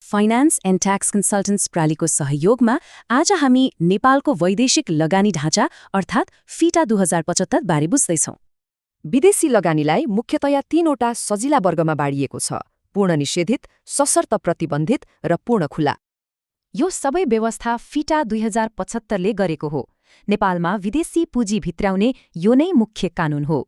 Finance and tax कन्सल्टेन्ट्स प्रालीको सहयोगमा आज हामी नेपालको वैदेशिक लगानी ढाँचा अर्थात् फिटा 2075 बारे बुझ्दैछौं। विदेशी लगानीलाई मुख्यतया 3वटा सजिला वर्गमा बाँडिएको छ: पूर्ण निषेधित, सशर्त प्रतिबन्धित र पूर्ण खुला। यो सबै व्यवस्था फिटा 2075 ले गरेको हो। नेपालमा विदेशी पुँजी भित्र्याउने यो नै मुख्य कानून हो।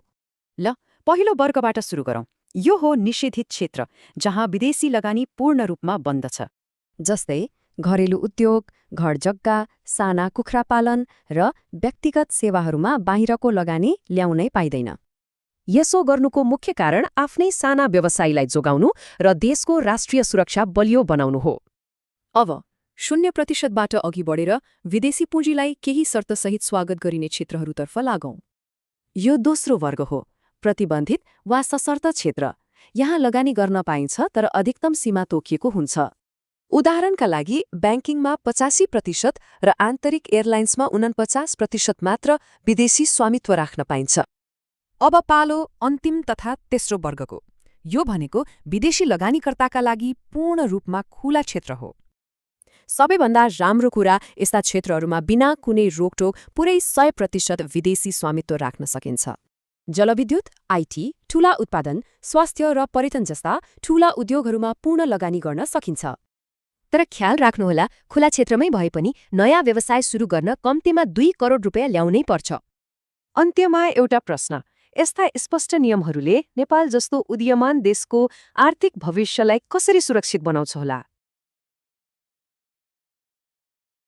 ल, पहिलो वर्गबाट सुरु गरौँ। यो हो निषेधित क्षेत्र, जहाँ विदेशी लगानी पूर्ण रूपमा बन्द छ। जस्तै घरेलु उद्योग, घरजग्गा, साना कुखुरा पालन र व्यक्तिगत सेवाहरूमा बाहिरको लगानी ल्याउनै पाइँदैन। यसो गर्नुको मुख्य कारण आफ्नै साना व्यवसायीलाई जोगाउनु र देशको राष्ट्रिय सुरक्षा बलियो बनाउनु हो। अब 0%बाट अघि बढेर विदेशी पुँजीलाई केही शर्तसहित स्वागत गरिने क्षेत्रहरूतर्फ लागौं। यो दोस्रो वर्ग हो, प्रतिबन्धित वा सशर्त क्षेत्र। यहाँ लगानी गर्न पाइन्छ, तर अधिकतम सीमा तोकिएको हुन्छ। उदाहरणका लागि, ब्याङ्किङमा 85% र आन्तरिक एयरलाइन्समा 49% मात्र विदेशी स्वामित्व राख्न पाइन्छ। अब पालो अन्तिम तथा तेस्रो वर्गको। यो भनेको विदेशी लगानीकर्ताका लागि पूर्ण रूपमा खुला क्षेत्र हो। सबैभन्दा राम्रो कुरा, यस्ता क्षेत्रहरूमा बिना कुनै रोकटोक पुरै 100% विदेशी स्वामित्व राख्न सकिन्छ। जलविद्युत, आइटी, ठूला उत्पादन, स्वास्थ्य र पर्यटन जस्ता ठूला उद्योगहरूमा पूर्ण लगानी गर्न सकिन्छ। तर ख्याल राख्नुहोला, खुला क्षेत्रमै भए पनि नयाँ व्यवसाय सुरु गर्न कम्तीमा 2 करोड रुपियाँ ल्याउनै पर्छ। अन्त्यमा एउटा प्रश्न: यस्ता स्पष्ट नियमहरूले नेपाल जस्तो उदीयमान देशको आर्थिक भविष्यलाई कसरी सुरक्षित बनाउँछ होला?